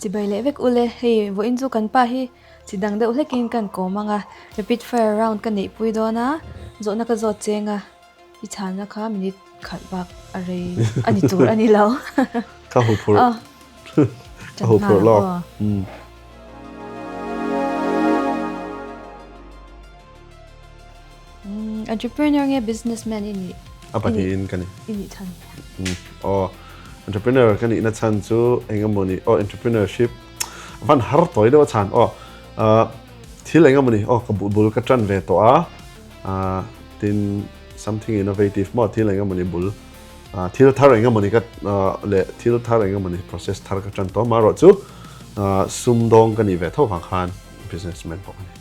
Chibai leh vek ule, hei vawiin chu kan pa hi chi dang deuh hlekin kan kawm ang a, rapid fire round ka neihpui dawn a, zawhna ka zawt cheng a, i chhanna kha minute khat bak a rei a ni tur a ni lo. Ka huphurh. Ka huphurh lawk. Entrepreneur nge businessman i nih? A pahnihin ka ni. I nih chhan. Aw, entrepreneur ka nihna chhan chu eng emaw ni aw entrepreneurship van har tawi deuh a chhan aw thil eng emaw ni aw ka bul ka tan ve tawh a tin something innovative maw thil eng emaw ni bul thil thar eng emaw ni ka leh thil thar eng emaw ni process thar ka tan tawh amaherawh chu sumdawng ka nih ve tho vang khan businessman pawh ka ni.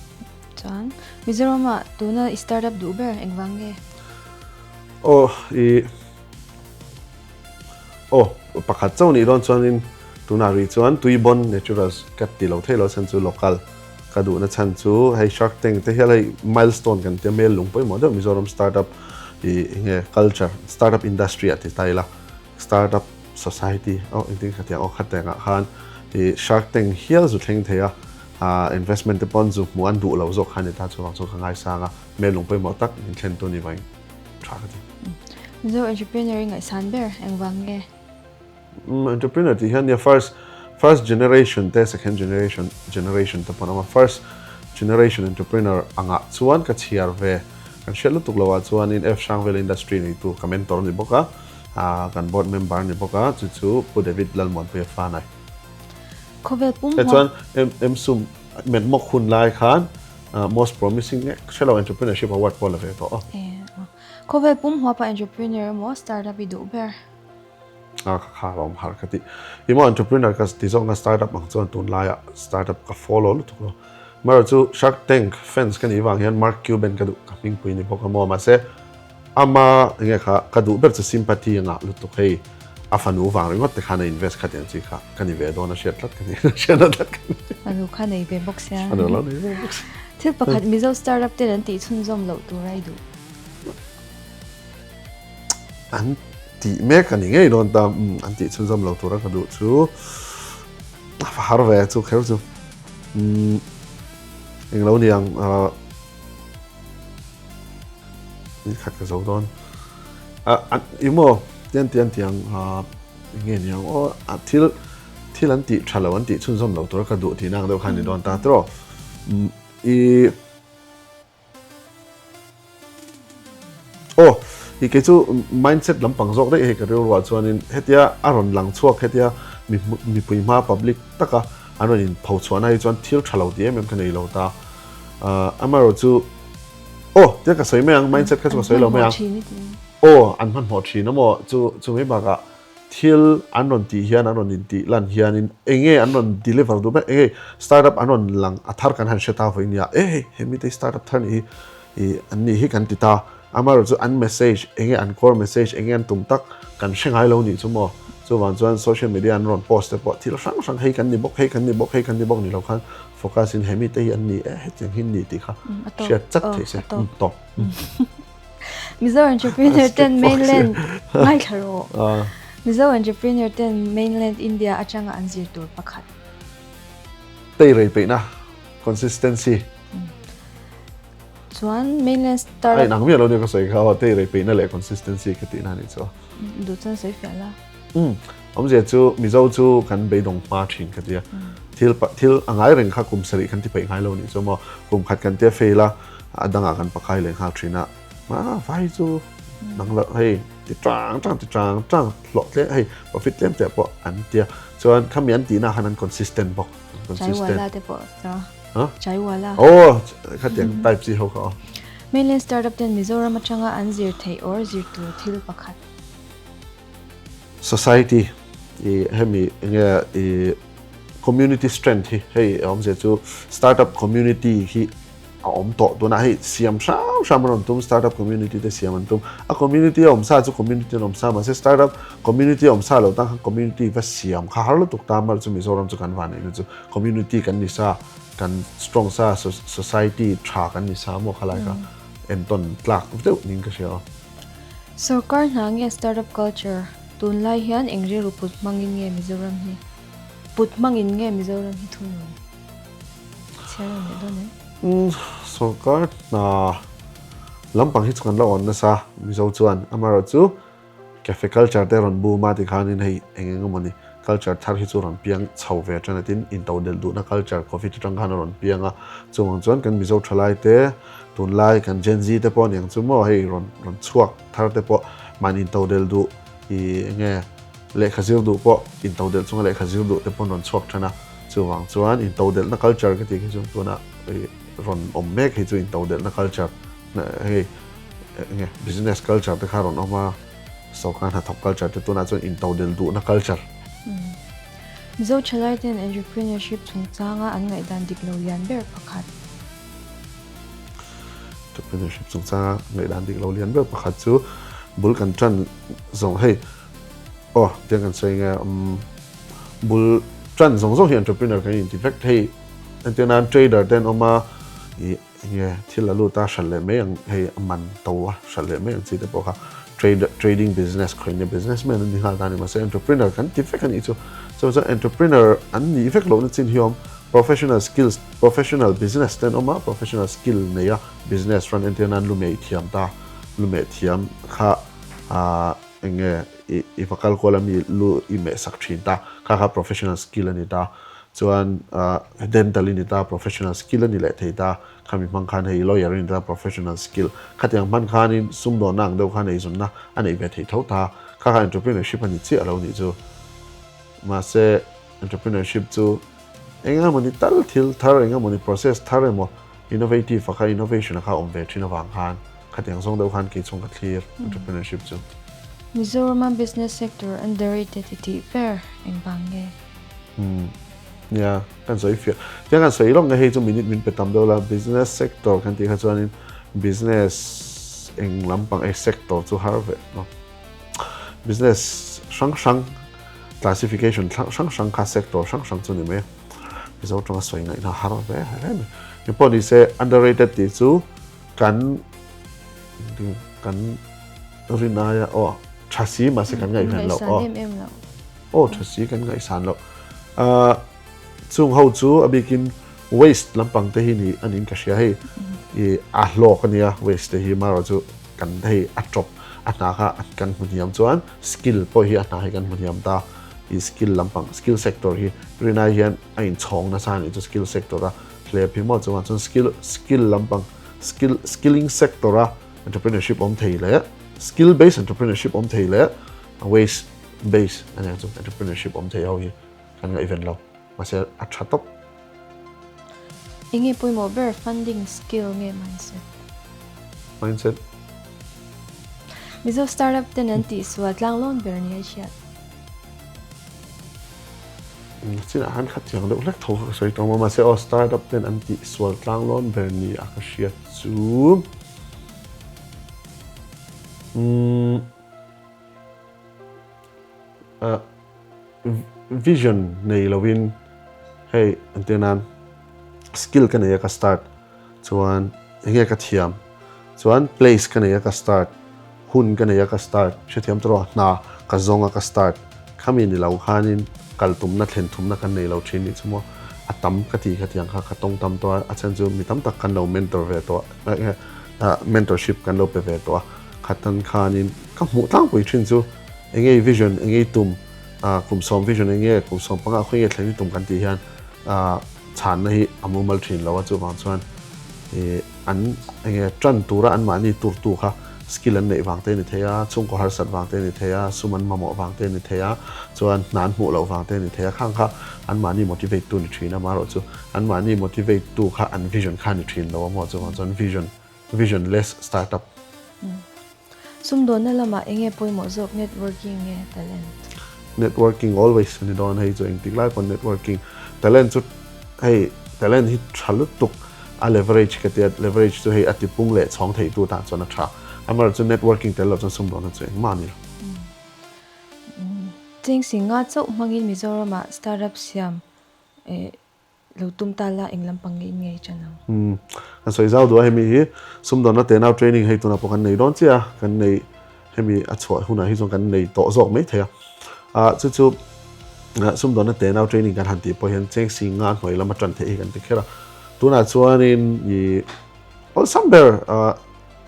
Chuan Mizoramah tuna i startup duh ber engvang nge? Aw i aw pakhat chauh nih dawn chuanin tunah rih chuan Tuibon Naturals ka ti lo thei lo chhan chu local ka duhna chhan chu hei Shark Tank te hial hei milestone kan tia hmel lung pawimawh deuh Mizoram startup i enge culture startup industry ah ti ta ila Startup society aw engtin kha tiang aw kha tengah khan i Shark Tank hial zu thleng thei a, investment te pawn zu hmuh an duh lo zawk kha a ni ta chuvang chu ka ngaisang a, hmel lung pawimawh tak min thlen tu ni vain tha ka ti. Mizo entrepreneur i ngaihsan ber engvang nge? Entrepreneur tih hian nia first first generation te second generation generation te pawn a awm a, first generation entrepreneur angah chuan ka chhiar ve kan hriat lutuk lo ah chuanin F Hrangvel industry neitu ka mentor a ni bawk a. Kan board member ni bawk a, chu chu Pu David Lalmuanpuia fa nai. Khawvel pum huam. Chuan MSUM Metmawk hun lai khan Most Promising nge hrelo Entrepreneurship Award pawh la ve tawh a. Khawvel pum huapa entrepreneur emaw startup i duh ber? A ka kha a awm har ka ti. I maw entrepreneur ka ti zawk na startup ang chuan tunlaiah startup ka follow lutuk lo. Amaherawhchu Shark Tank fans ka nih vang hian Mark Cuban ka duh ka hmingpui ni bawk a maw mahse Ama enge kha ka duh ber chu sympathy a ngah lutuk hei a fanu vang ringawt te khan a invest kha tiang chi kha ka ni ve dawn a hriat tlat ka ni a hriat na tlat ka ni. Fanu kha nei ve bawk sia. Fanu lo nei ve bawk sia. Thil pakhat Mizo startup ten an tih chhunzawm loh tur a i duh. An tih mek a ni ngei dawn ta an tih chhunzawm loh tur a ka duh chu a va har ve chu kher chu englo niang. Ni khat ka zo dawn. A i maw tian tian tiang nge niang aw a thil thil an tih tha lo an tih chhunzawm lo tur ka duh tih nang deuh khan ni dawn ta tiraw. I aw i kei chu mindset lampang zawk daih hei ka rilruah chuanin hetia a rawn lang chhuak hetia mipui hma public taka an rawn inpho chhuahna hi chuan thil tha lo tih em em ka nei lo ta. Amaherawhchu Aw, tia ka sawi mai ang, mindset kha chu ka sawi lo mai ang. Aw, an hmanhmawh thin a maw? Chu chu mai bakah thil an rawn tih hian, an rawn intih lan hianin eng nge an rawn deliver duh ber, eng nge startup an rawn lang a thar kan han hre ta vawi nia, e hei he mite hi startup thar nih hi ih an nih hi kan ti ta. Amaherawhchu an message, eng nge an core message, eng nge an tum tak kan hre ngai lo nih chu maw? Chuvang chuan social media an rawn post te pawh thil hrang hrang hei kan ni bawk, hei kan ni bawk, hei kan ni bawk ni lo khan Focus in hemi te hi an ni e, hetiang hi an ni tih kha hriat chat theih se, tawp. Mizo entrepreneur ten mainland ngaithla rawh. Mizo entrepreneur ten mainland India atanga an zir tur pakhat. Tei rei peihna, consistency. Chuan mainland startup. A inang miah lo nia ka sawi kha aw, tei rei peihna leh consistency ka tihna a nih chu. Duh chuan sawi fiah la. Umm awmzia chu Mizo chu kan beidawng hma thin ka tia. Thil thil a ngai reng kha kum sarih kan ti peih ngai lo nih chu maw. Kum khat kan tia fail a, a dangah kan pakai leh nghal thin a. A vai chu nang lo hei ti tang tang ti tang tang hlawh tlem hei profit tlem teh pawh an tia. Chuan khami an tihna khan an consistent bawk. Consistent. Chaiwala te pawh chu. Huh? Chaiwala. Oh khatiang type chi ho kha aw. Mainland startup ten Mizoram atanga an zir theih or zir tur thil pakhat. Society i hemi enge i community strength hi hei a awmzia chu startup community hi a awm tawh tunah hei siam hrang hrang an rawn tum startup community te siam an tum a community a awm sa chu community an awm sa mahse startup community a awm sa lo tan khan community va siam kha har lutuk ta mar chu Mizoram chu kan van neihna chu community kan ni sa kan strong sa society tha kan ni sa maw khalai kha entawn tlak deuh niin ka hria a. Sorkar hna nge startup culture? Tunlai hian eng rilru put hmangin nge Mizoram hi? put hmangin nge Mizoram hi thunun chhiar a nih dawn em? Umm sorkar hna lampang hi chu kan la awn nasa Mizo chuan amaherawhchu Cafe culture te rawn bum a tikhanin hei eng eng emawni culture thar hi chu rawn piang chho ve tan a tin intodelh duhna culture covid atang khan a rawn piang a chuvang chuan kan Mizo thalai te tunlai kan Gen Z te pawh aniang chu maw hei rawn rawn chhuak thar te pawh mahni intodelh duh ih enge lehkha zir duh pawh intodelh chunga lehkha zir duh te pawh rawn chhuak tan a chuvang chuan intodelhna culture ka tih khi chu tuna ih rawn awm mek hi chu intodelhna culture hei Enge business culture te kha rawn awm a, sorkar hnathawk culture te tunah chuan intodel duhna culture. Mizo thalai ten entrepreneurship chungchanga an ngaihdan dik lo lian ber pakhat. Entrepreneurship chungchanga ngaihdan dik lo lian ber pakhat chu bul kan tan zawng hei aw tiang kan sawi nge bul tan zawng zawng hi entrepreneur kan inti vek hei entir nan trader te an awm a ih Enge thil a lut a hralh leh mai ang hei a man to a hralh leh mai ang chi te pawh kha trade trading business khawih nia business man an ni nghal ta a ni mahse entrepreneur kan ti vek a nih chu chuan chuan entrepreneur an nih vek lohna chin hi awm professional skills professional business te an awm a professional skill nei a business run entir nan lu meh thiam ta lu meh thiam kha ah enge i i va kal kual a mi lu i meh sak thin ta kha kha professional skill a ni ta. Chuan dental i ni ta, professional skill a ni leh thei ta, khami hmang khan hei lawyer i ni ta, professional skill. Khatiang hman khanin sumdawnna ang deuh khan eizawnna a neih ve thei tho ta. Kha kha entrepreneurship a ni chiah lo nih chu. Mahse entrepreneurship chu eng emawni tal thil thar, eng emawni process thar emaw innovative a kha, innovation a kha awm ve thin avang khan khatiang zawng deuh khan kei chhung ka thlir entrepreneurship chu. Mizorama business sector underrated i tih ber engvang nge? Umm nia kan sawi fiah tiang kan sawi lawk nge hei chu minute min pe tam deuh la business sector kan tih kha chuanin business eng lampang e sector chu har ve no business hrang hrang classification hrang hrang kha sector hrang hrang chu ni mai a mizo tawng a sawi ngaihna har ve hle mai engpawh ni se underrated tih chu kan kan rin aia aw tha si mahse kan ngaihven loh aw. Aw tha si kan ngaihsan loh. Ahh chung ho chu a bikin waste lampang te hi ni a niin ka hria hei i a hlawk a nia waste te hi marawh chu kan hei a tawp a hna kha kan hmu hniam chuan skill pawh hi a hna hi kan hmu hniam ta i skill lampang skill sector hi rinai hian a inchhawng nasa a nih chu skill sector a hlep hi maw chungah chuan skill skill lampang skill skilling sector a entrepreneurship awm thei leh skill based entrepreneurship awm thei leh waste Base a nia chu entrepreneurship awm thei ho hi kan ngaihven lo mahse a tha tawp. Enge pawimawh ber funding skill nge mindset? Mindset. Mizo startup ten an tihsual tlanglawn ber nia i hriat? Chinah khan kha thiang deuh hlek tho kha ka sawi tawh a mahse aw startup ten an tihsual tlanglawn ber nia ka hriat chu umm. Vision nei lovin hei entir nan skill ka nei a ka start chuan enge ka thiam chuan place ka nei a ka start hun ka nei a ka start hrethiam tawh hna ka zawng a ka start khami ni lo khanin kal tumna thlen thumna kan nei lo thin nih chu maw a tam ka ti khatiang kha ka tawng tam tawh a a chhan chu mi tam tak kan lo mentor ve tawh a mentorship kan lo pe ve tawh a. Khatan khanin ka hmuh tlangpui thin chu enge i vision, enge i tum, kum sawm vision enge, kum 15 khawi nge thleng i tum kan tih hian chhanna hi a mumal thin lo a, chuvang chuan an enge tan tura anmahni turtu kha skill an neih vang te a ni thei a, chhungkaw harsat vang te a ni thei a, sum an mamawh vang te a ni thei a, chuan hna an hmuh loh vang te a ni thei a, khang kha anmahni motivate tu a ni thin a, amaherawhchu anmahni motivate tu kha an vision kha a ni thin lo a maw, chuvang chuan vision Visionless startup. Sumdawnna lamah enge pawimawh zawk networking nge talent? Networking always a ni dawn hei chu engtik lai pawn networking talent chu hei talent hi tha lutuk a leverage ka tia leverage chu hei a tipung leh chhawng thei tu tah chuan a tha amaherawhchu chu networking tel loh chuan sumdawnna chu engmah a ni lo. Chengsi nga chauh hmangin Mizoramah startup siam Lo tum ta la eng lampang nge in ngei ṭan ang? Umm, kan sawi zau duh a hemi hi sumdawnna tenau training hei tunah pawh kan nei dawn chiah a, kan nei hemi a chhuah hunah hi chuan kan nei tawh zawk mai thei a. Ah chu chu Sumdawnna tenau training kan han tih pawh hian cheng si nga hnuai lama tan theih hi kan ti kher a. Tunah chuanin i awlsam ber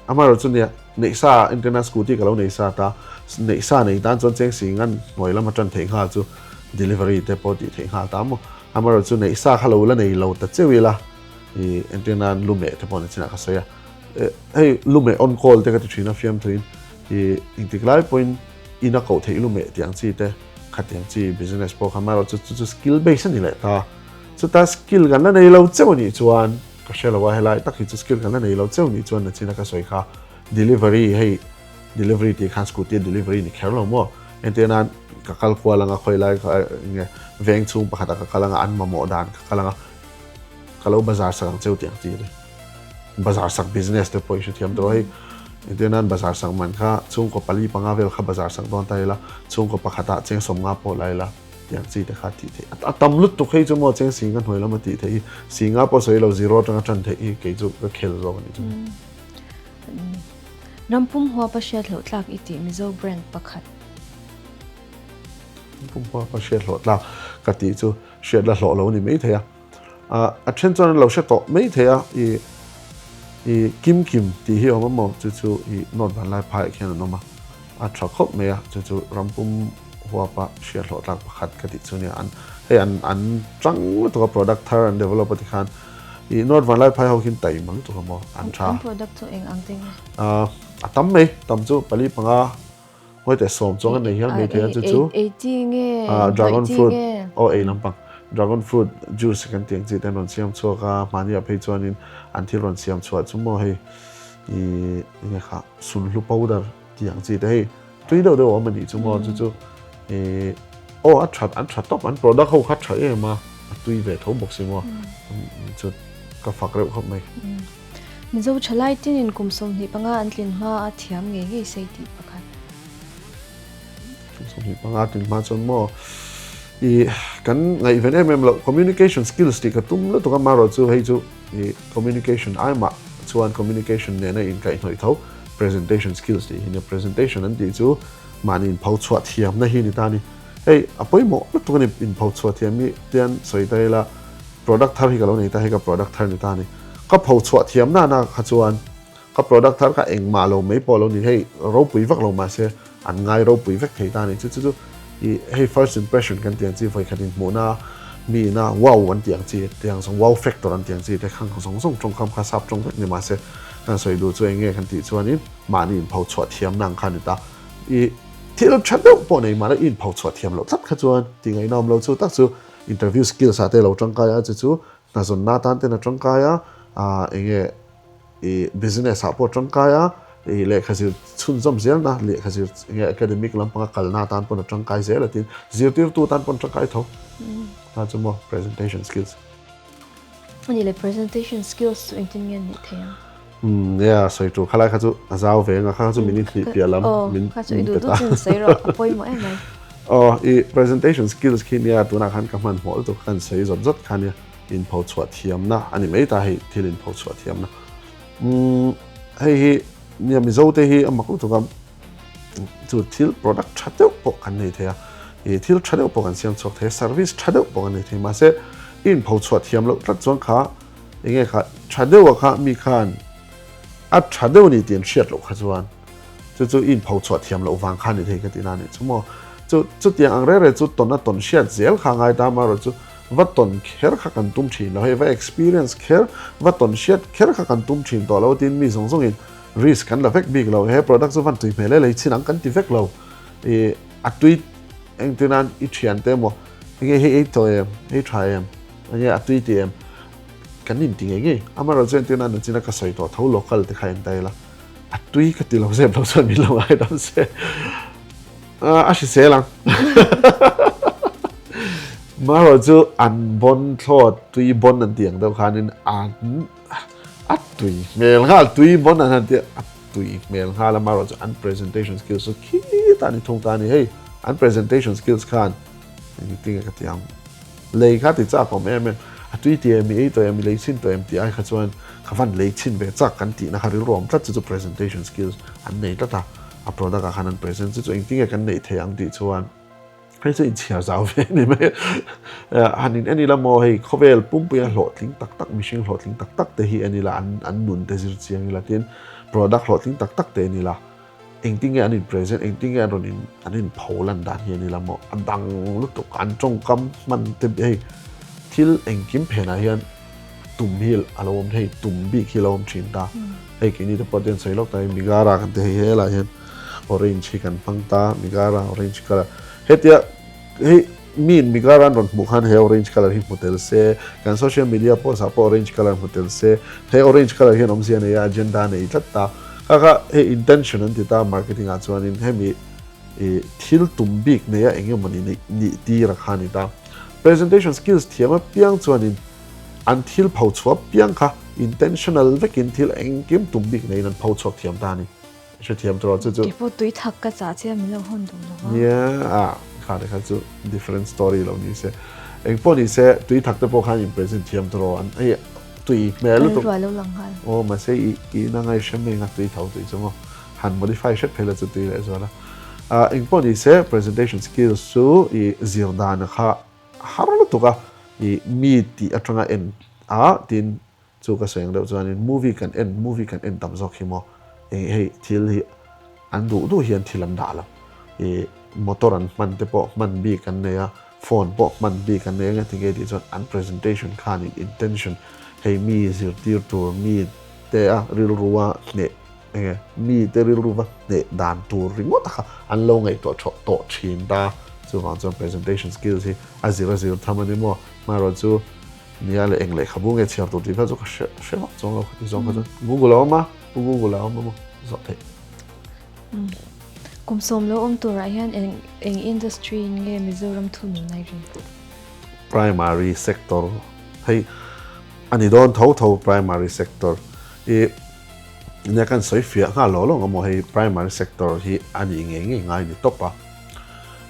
amaherawh chu nia neih sa internet scooty ka lo nei sa ta neih sa nei tan chuan cheng si ngan hnuai lama tan theih nghal chu delivery te pawh tih theih nghal ta maw. Amaherawh chu neih sa kha lo la nei lo ta cheu ila i entirna lumeh te pawh ni chinah ka sawi a. Hei lumeh on call te ka ti thin a fiamthuin i engtik lai pawhin ina koh theih lumeh tih ang chi te. Khatiang chi business pawh kha amaherawh chu chu chu skill base a ni leh ta. Chuta skill kan la nei lo cheu a nih chuan ka hre lo a, helai tak hi chu skill kan la nei lo cheu nih chuan nachina ka sawi kha delivery hei delivery tih khan scooty a delivery ni kher lo maw. Entir nan ka kal kual anga khawi lai kha enge veng chhung pakhatah ka kal anga an mamawh dan ka kal anga ka lo bazar sak ang cheu tih ang chi a ni. Bazar sak business te pawh i hrethiam tawh a hei entir nan bazar sak man kha chhungkaw pali panga vel kha bazar sak dawn ta ila chhungkaw pakhatah cheng sawmnga pawh la ila tiang chi te kha tih theih a tam lutuk hei chu maw cheng singa hnuai lama tih theih hi singa pawh sawi lo zero atanga tan theih hi kei chu ka khel zawk a nih chu. Rampum huapa hriat hlauh tlak i tih Mizo brand pakhat. Rampum huapa hriat hlauh tlak ka tih chu hriat la hlawh lo a ni maithei a. A then chuan an lo hre tawh mai thei a, i i Kim Kim tih hi a awm a maw chu chu i North Vanlai phaiah khian an awm a, a tha khawp mai a, chu chu rampum huapa hriat hlawh tlak pakhat ka tih chu nia an hei an an chang lutuk a product thar an develop a tikhan i North Vanlai phai ho khian taima lutuk a maw an tha. An product chu eng ang te nge? A tam mai, tam chu pali panga Ngawi teh sawm chuang a nei hial mai thei a chu chu Ei chi nge dragon fruit aw ei lampang dragon fruit juice kan tih ang chi te an rawn siam chhuak a mahni ah phei chuanin an thil rawn siam chhuah chu maw hei ih enge kha sunhlu powder tih ang chi te hei tui deuh deuh a awm a nih chu maw chu chu ih aw a that an tha tawp an product ho kha tha em a a tui ve tho bawk si maw chu ka fak reuh khawp mai. Mizo thalai tinin kum 25 an tlin hma a thiam ngei ngei sei tih pakhat. Kum 25 tlin hma chuan maw i kan ngaihven em em loh communication skills tih ka tum lutuk a marawh chu hei chu i communication ai mah chuan communication nena inkaihhnawih tho presentation skills tih hi nia presentation an tih chu mahni inpho chhuah thiamna hi ni ta a ni. Hei a pawimawh lutuk a ni inpho chhuah thiam hi tian sawi ta ila. Product thar hi ka lo nei ta, hei ka product thar ni ta a ni. Ka pho chhuah thiam na na kha chuan ka product thar kha engmah lo mai pawh lo ni, hei ropui vak lo mahse an ngai ropui vek thei ta a ni. Chu chu chu i hei first impression kan tih ang chi vawikhat inhmuhna mi ina wow an tih ang chi te ang zawng wow factor an tih ang chi te khang zawng zawng tawngkam kha sap tawng vek ni mahse kan sawi duh chu eng nge kan tih chuanin mahni inpho chhuah thiam na ang kha a ni ta. I thil tha deuh pawh nei mahla i inpho chhuah thiam loh tlat kha chuan tih ngaihna awm lo chu tak chu Interview skills ah te lo tangkai a, chu chu hnazawnna atan ten a tangkai a, ah enge i business ah pawh a tangkai a, i lehkha zir chhunzawm zelna lehkha zir enge academic lampanga kalna atan pawn a tangkai zel a tin zirtirtu tan pawn a tangkai tho. Ta chu maw presentation skills. Ani le presentation skills chu engtin nge an neih theih ang? Umm nia sawi tur khalai kha chu a zau ve anga kha kha chu min inhnih piah lam min kha chu i duh duh chin sawi rawh a pawimawh em mai. Aw i presentation skills khi nia tunah khan ka hmanhmawh lutuk khan sawi zawt zawt kha nia inpho chhuah thiamna a ni mai ta hei thil inpho chhuah thiamna. Umm hei hi nia Mizo te hi a mak lutuk a chu thil product tha deuh pawh kan nei thei a i thil tha deuh pawh kan siam chhuak thei a service tha deuh pawh kan nei thei mahse i inpho chhuah thiam loh tlat chuan kha Enge kha tha deuh a kha mi khan a tha deuh a ni tih an hriat loh kha chuan chu chu i inpho chhuah thiam loh vang kha ni thei ka ti na a nih chu maw. Chu chutiang ang reng reng chu tawn a tawn hriat zel kha a ngai ta amaherawh chu va tawn kher kha kan tum thin lo hei va experience kher va tawn hriat kher kha kan tum thin tawh lo tin mi zawng zawngin risk kan la vek bik lo he product chu van tui hmel e lei chin ang kan ti vek lo i a tui engtir nan i thian te emaw enge hei ei tawh em hei tha em enge a tui ti em Kan inti ngei ngei. Amaherawh chu entirna an chin a ka sawi tawh tho local te kha en ta ila. A tui ka ti lo zep lo chuan min lo ngai dam se. A hrisel ang. Amaherawh chu an bon thlawt tui bon an tih ang deuh khanin an a tui hmel nghal tui bon an han tih a tui hmel nghal amaherawh chu an presentation skills chu khitah ni thung ta a ni. Hei an presentation skills khan engtin nge ka ti ang. Lei kha ti chak awm em em, a tui ti em, i ei tawh em, i lei chhin tawh em tih ai kha chuan ka van lei chhin ve chak kan tihna kha rilru awm tlat chu chu presentation skills an nei tlat a, a product ah khan an present chu chu engtin nge kan neih theih ang tih chuan Hei chu inchhiar zau ve a ni mai. Han in en ila maw hei khawvel pumpuia hlawhtling tak tak mihring hlawhtling tak tak te hi en ila an an nun te zir chiang ila tin product hlawhtling tak tak te en ila engtin nge an in present engtin nge an rawn in an in pho lan dan hi en ila maw a dang lutuk an tawngkam hman te hei thil engkim phenah hian tum hi a lo awm hei tum bik hi a lo awm thin ta hei keini te pawh te an sawi lawk ta hei Migara kan ti hei helaiah hian orange hi kan hmang ta Migara orange colour hetia hei miin Migara an rawn hmuh khan he orange colour hi hmu tel se kan social media post ah pawh orange colour hmu tel se he orange colour hian awmzia a nei a agenda a nei tlat ta kha kha hei intention an ti ta marketing ah chuanin hemi ih thil tum bik nei a eng emawni nih nih tir a kha a ni ta presentation skills thiam apiang chuanin an thil pho chhuah apiang kha intentional vekin thil engkim tum bik neiin an pho chhuak thiam ta a ni. Hrethiam tur chu chu. Keipawh tui thak ka chah che a min lo hawn duh lo a. Nia a kha te kha chu different story lo ni se. Engpawh ni se tui thak te pawh khan in present thiam tur aw an hei tui hmel lutuk. Ka rilru a lo lang nghal. Aw mahse i i na ngai hrem mai nga tui tho tui chu maw. Han modify hret phei la chu tui leh zual a. Engpawh ni se presentation skills chu i zir dan kha a har lutuk a i mi tih atanga en a tin Chu ka sawi ang deuh chuanin movie kan en movie kan en tam zawk hi maw eng hei thil hi an duh duh hian thil an dah lo ih motor an hman te pawh hman bik an nei a phone pawh hman bik an nei a engati nge tih chuan an presentation khanin intention hei mi zirtir tur mi te a rilrua hneh enge mi te rilru va hneh dan tur ringawt a kha an lo ngaihtuah tawh tawh thin ta chuvang chuan presentation skills hi a zir a zir tham a ni maw hmaerawh chu Nia leh eng lehkhabu nge chhiar tur tih kha chu ka hre hre vak chuang lo khati zawng kha chuan Google a awm a, Pu Google a awm a maw zawh theih. Kum sawm lo awm turah hian eng eng industry in nge Mizoram thunun a rin? Primary sector hei a ni dawn tho tho primary sector i nia kan sawi fiah nghal lo lo ang maw hei primary sector hi a nih ngei ngei ngai ni tawp a.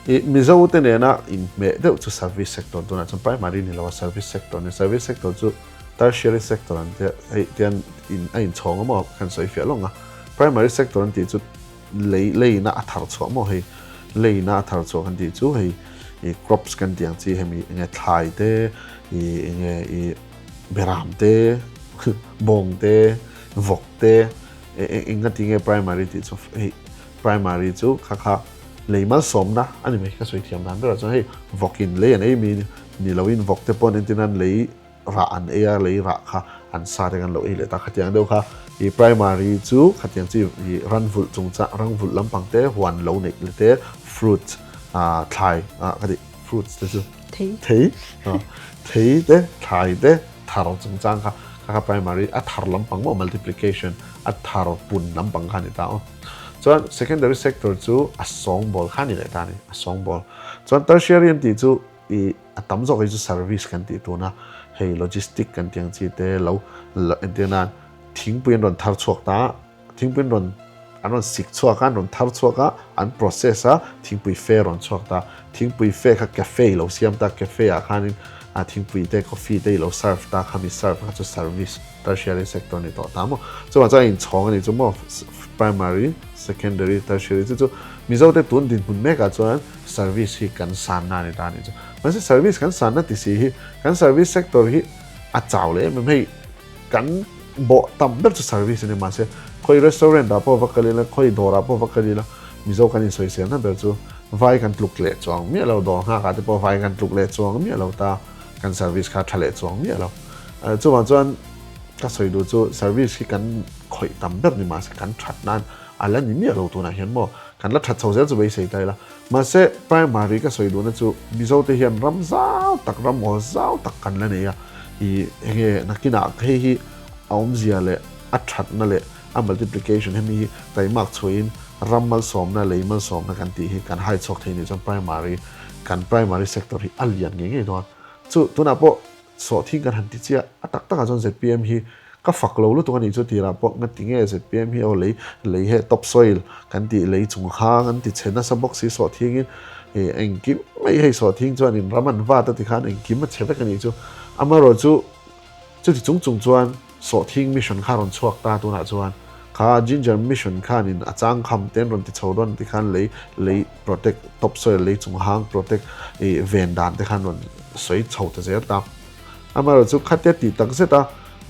I Mizo te nena inhmeh deuh chu service sector tunah chuan primary ni lo a service sector ni service sector chu tertiary sector an tia hei tian in a inchhawng a maw kan sawi fiah lawng a primary sector an tih chu lei leina a thar chhuah maw hei leina a thar chhuah kan tih chu hei i crops kan tih ang chi hemi enge thlai te i enge i beram te bawng te vawk te eng eng ati nge primary tih chu hei Primary chu kha kha lei malsawmna a ni mai ka sawi thiam dan berah chuan hei vawkin lei an ei mi ni loin vawk te pawh entir nan lei rah an ei a lei rah kha an sa te kan lo ei leh ta khatiang deuh kha i primary chu khatiang chi i ran vulh chung chah rang vulh lampang te huan lo neih leh te fruit ah thlai ah ka tih fruits te chu thei thei ah thei te thlai te thar chung chang kha kha kha primary a thar lampang maw multiplication a thar pun lampang kha a ni ta aw. Chuan secondary sector chu a sawngbawl kha a ni leh ta a ni, a sawngbawl. Chuan tertiary an tih chu ih a tam zawk hi chu service kan tih tuna hei logistic kan tih ang chi te lo entir nan thingpui an rawn thar chhuak ta a, thingpui an rawn an rawn sik chhuak a, an rawn thar chhuak a, an process a, thingpui fe rawn chhuak ta. Thingpui fe kha cafe i lo siam ta, cafe ah khanin thingpui te coffee te i lo serve ta, khami serve kha chu service. Tertiary sector ni tawh ta maw? Chuvang chuan a inchhawng a ni chu maw? Primary, secondary, tertiary chu chu Mizote tun dinhmun mekah chuan service hi kan sanna a ni ta a ni chu. Mahse service kan sanna ti si hi kan service sector hi a chau leh em em hei kan bawh tam ber chu service a ni mahse khawi restaurant ah pawh va kal ila khawi dawrah pawh va kal ila Mizo kan insawiselna ber chu vai kan tluk leh chuang miah lo dawr nghakah te pawh vai kan tluk leh chuang miah lo ta kan service kha tha leh chuang miah lo. Chuvang chuan ka sawi duh chu service hi kan khawih tam ber ni mahse kan that nan a la ni miah lo tunah hian maw kan la that chho zel chu beisei ta ila. Mahse primary ka sawi duhna chu Mizo te hian ram zau tak ram aw zau tak kan la nei a ih enge nakinah hei hi a awmzia leh a thatna leh a multiplication hemi hi taimak chhuahin ram malsawmna lei malsawmna kan tih hi kan hai chhuak thei nih chuan primary kan primary sector hi a lian ngei ngei dawn. Chu tunah pawh Sawhthing kan han ti chiah, a tak takah chuan zpm hi ka fak lo lutuk a nih chu tirah pawh ngati nge zpm hi aw lei lei he top soil kan tih lei chung hang an ti chhe nasa bawk si sawhthingin ih engkim mai hei sawhthing chuan in ram an vat a ti khan engkim a chhe vek a nih chu amaherawhchu chuti chung chung chuan sawhthing mission kha a rawn chhuak ta tunah chuan. Kha Ginger Mission khanin a chang kham te an rawn ti chho dawn ti khan lei lei protect top soil lei chung hang protect ih ven dan te khan rawn sawi chho ta zel ta. Amaherawhchu chu khatia tih tak zet a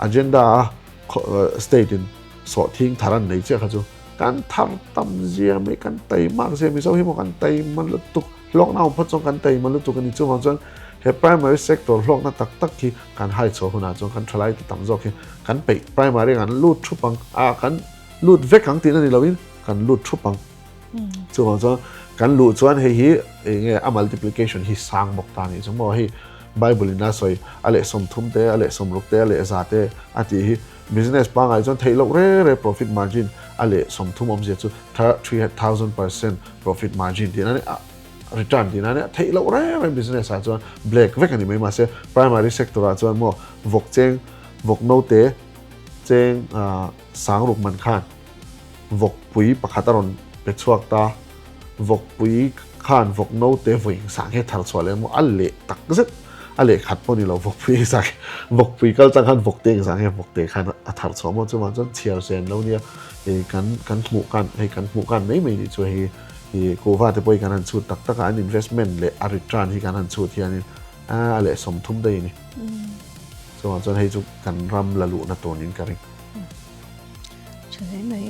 agenda a state in sawhthing thar an nei chiah kha chu kan thar tam zia mai kan taimak zia Mizo hi maw kan taima lutuk hlawkna awm phawt chuan kan taima lutuk a ni chuvang chuan he primary sector hlawkna tak tak hi kan hai chhuah hunah chuan kan thalai te tam zawk hi kan peih primary kan lut thup ang a kan lut vek ang tihna ni loin kan lut thup ang chuvang chuan kan luh chuan hei hi enge a multiplication hi sang bawk ta ni chu maw hei Bible in a sawi a leh 30 te a leh 60 te a leh 100 te a tih hi business pangai chuan theih loh re re profit margin a leh 30 awmzia chu 3000% profit margin tihna ni a return tihna ni a theih loh re re business ah chuan black vek a ni mai mahse primary sector ah chuan maw vawk cheng vawk note cheng sang ruk man khan vawkpui pakhat a rawn pe chhuak ta vawkpui khan vawk note vawi sang hi a thar chhuah leh maw a leh tak zet a leh khat pawh ni lo vawkpui engzah nge vawkpui kal chang khan vawkte engzah nge vawkte khan a thar chhuah maw chuvang chuan chhiar zen lo nia hei kan kan hmuh kan hei kan hmuh kan mai mai nih chu hei ih kuhva te pawh hi kan han chhut tak tak a an investment leh a return hi kan han chhut hianin a leh 30 daih a ni chuvang chuan hei chu kan ram la luhna tur niin ka ring. Tha hle mai.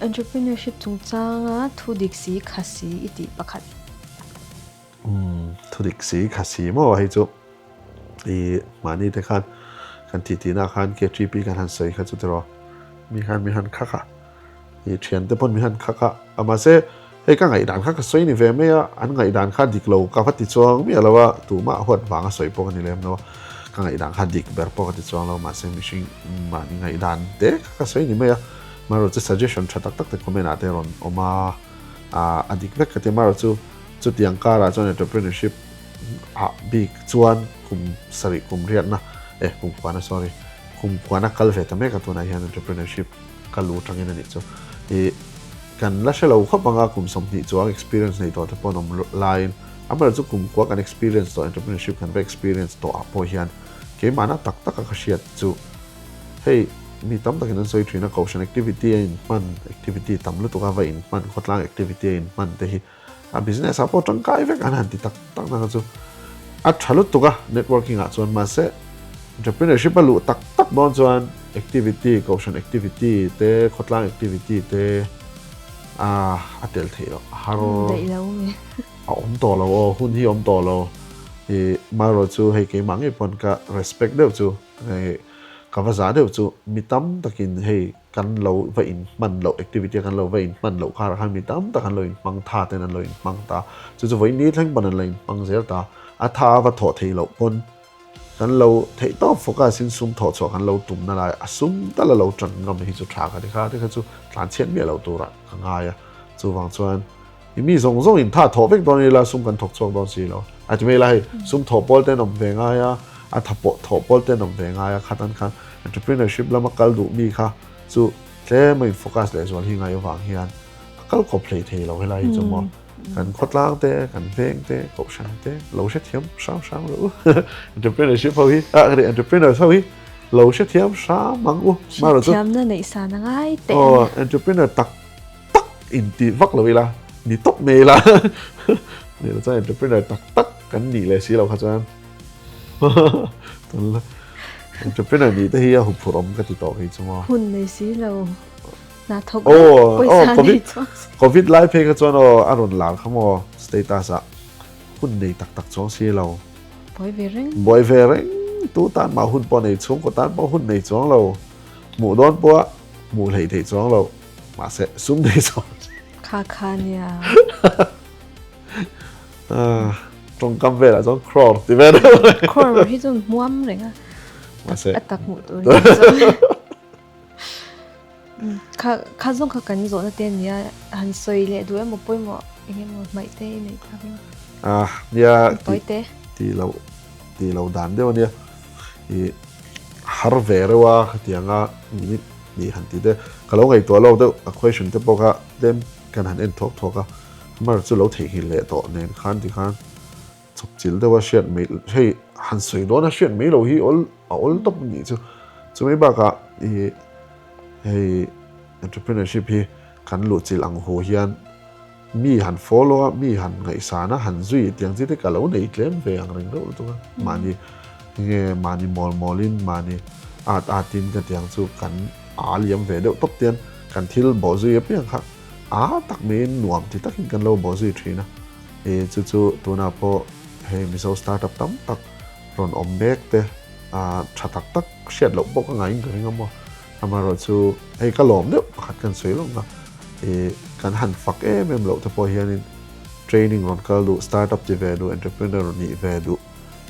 Entrepreneurship chungchanga thu dik si kha si i tih pakhat. Umm thu dik si kha si maw hei chu i mahni te khan kan tih tih nah khan KTP kan han sawi kha chu tiraw mi khan mi han khak a i thian te pawn mi han khak a a mahse hei ka ngaihdan kha ka sawi ni ve mai a an ngaihdan kha dik lo ka va ti chuang miah lo a tumah huat vang a sawi pawh ka ni lem lo a ka ngaihdan kha dik ber pawh ka ti chuang lo mahse mihring mahni ngaihdan te kha ka sawi ni mai a marawh chu suggestion tha tak tak te comment ah te rawn awm a a dik vek ka ti a marawh chu Chutiang karah chuan entrepreneurship ah bik chuan kum sarih kum riatna eh kum khuana sorry kum khuana kal ve ta mek a tunah hian entrepreneurship ka lu tangin a nih chu. Ih kan la hre lo khawp anga kum 20 chuang experience nei tawh te pawh an awm laiin amaherawhchu chu kum khua kan experience tawh entrepreneurship kan va experience tawh ah pawh hian keimahna tak taka ka hriat chu hei mi tam takin an sawi thin a kohhran activity a inhman activity tam lutuk a va inhman khawtlang activity a inhman te hi A business ah pawh tangkai vek an han ti tak tak na kha chu a tha lutuk a networking ah chuan mahse entrepreneurship a luh tak tak dawn chuan activity kohhran activity te khawtlang activity te a a tel theih loh a har a awm tawh lo aw hun hi awm tawh lo i marawh chu hei keimah ngei pawn ka respect deuh chu hei ka va zah deuh chu mi tam takin hei Kan lo va inhman loh, activity a kan lo va inhman loh karah khan mi tam tak an lo inhmang tha ten an lo inhmang ta. Chu chu vawiin ni thleng pawn an lo inhmang zel ta. A tha a va thawh theih loh pawn kan lo theih tawp focus in sum thawh chhuah kan lo tumna lai a sum tal a lo tan ngam hi chu tha ka ti kha te kha chu tlan chhiat miah loh turah ka ngai a. Chuvang chuan i mi zawng zawng in tha thawh vek dawn ila sum kan thawk chhuak dawn si lo. A ti mai ila hei sum thawh pawl te an awm ve ngai a, a tha pawh thawh pawl te an awm ve ngai a khatan khan Entrepreneurship lama kal duh mi kha chu tlem a in focus leh zual hi ngai avang hian a kal kawp hlei thei lo helai hi chu maw kan khawtlang te kan veng te kohhran te lo hrethiam hram hram rawh u entrepreneurship ho hi ah ka ti entrepreneurs ho hi lo hrethiam hram ang u marawh chu hrethiamna neih san a ngai teh aw entrepreneur tak tak in ti vak lo ila ni tawp mai ila ni lo chuan entrepreneur tak tak kan nih leh si lo kha chuan Entrepreneur nih te hi a huphurh awm ka ti tawh kei chu maw. Hun nei si lo. Hna thawk pawisa nei chuang si. Covid lai phei kha chuan aw a rawn lar kha maw status ah hun nei tak tak chuang si lo. Buai ve reng. Buai ve reng tu tan mah hun pawh nei chhungkaw tan pawh hun nei chuang lo. Hmuh dawn pawh hmuh hleih theih chuang lo. Mahse sum nei chuang si. Kha kha nia. Tawngkam velah chuan crore ti ve deuh reng. Crore hi chuan hmuam reng a. Mahse. A tak hmuh tur hi chuan. Kha kha zawng kha kan zawhna te ania han sawi leh duh emaw pawimawh eng emaw hmaih te i neih tak emaw. Ah nia ti ti lo ti lo dan deuh ania i har ve reuh a khatianga minute hnih han ti te ka lo ngaihtuah lawk deuh a question te pawh kha tlem kan han en thawk thawk a. Mar chu lo theihnghilh leh tawh nen khan tikhan chawp chilh deuh a hriat mai hei han sawi dawn a hriat mai lo hi awl a awl tawp a nih chu. Chumi bakah ih hei Entrepreneurship hi kan luhchilh ang hu hian mi han follow a, mi han ngaihsan a, han zui tiang chi te ka lo nei tlem ve ang reng deuh lutuk a. Mahni nge mahni mawl mawlin mahni at atin ka tiang chu kan a liam ve deuh tawp tian kan thil bawh zui apiang kha a tak maiin nuam ti takin kan lo bawh zui thin a. E chu chu tunah pawh hei Mizo startup tam tak rawn awm mek te a tha tak tak hriat loh pawh ka ngaiin ka ring a maw. Amaherawh chu hei ka lawm deuh pakhat kan sawi lawk na ih kan han fak em em loh te pawh hianin training rawn kal duh, startup ti ve duh, entrepreneur nih ve duh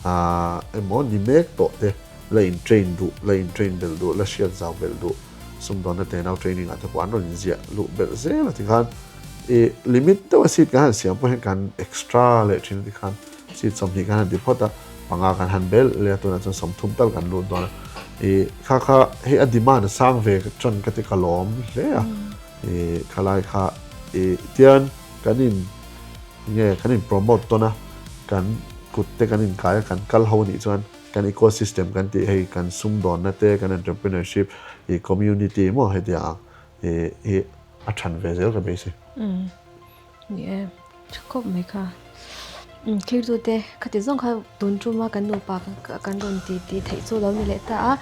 ah emaw ni mek tawh te la in train duh, la in train belh duh, la hriat zau belh duh sumdawnna tenau training ah te pawh an rawn inziah luh belh zel a tikhan ih limit deuh a seat kan han siam pawh hian kan extra leh thin a tikhan Seat 20 kan han ti phawt a, panga kan han belh leh a, tunah chuan 30 tal kan lut dawn a. Ih kha kha hei a demand a sang ve tan ka ti ka lawm hle a. Ih khalai kha ih tian kan in nge kan in promote tawn a, kan kut te kan inkai a, kan kal ho nih chuan kan ecosystem kan tih hei kan sumdawnna te kan entrepreneurship ih community maw hetiang ang ih hi a than ve zel ka beisei. Ni e, tha khawp mai kha. Thirtute khati zawng kha tun tuma kan nupa kan rawn ti tih theih chu lo ni leh ta a.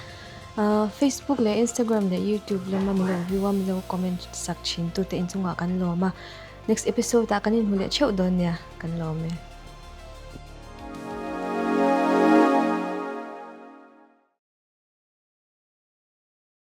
Facebook leh Instagram leh YouTube lama min lo view a, min lo comment sak thin tute inchungah kan lawm a. Next episode ah kan inhmu leh theuh dawn nia, kan lawm e.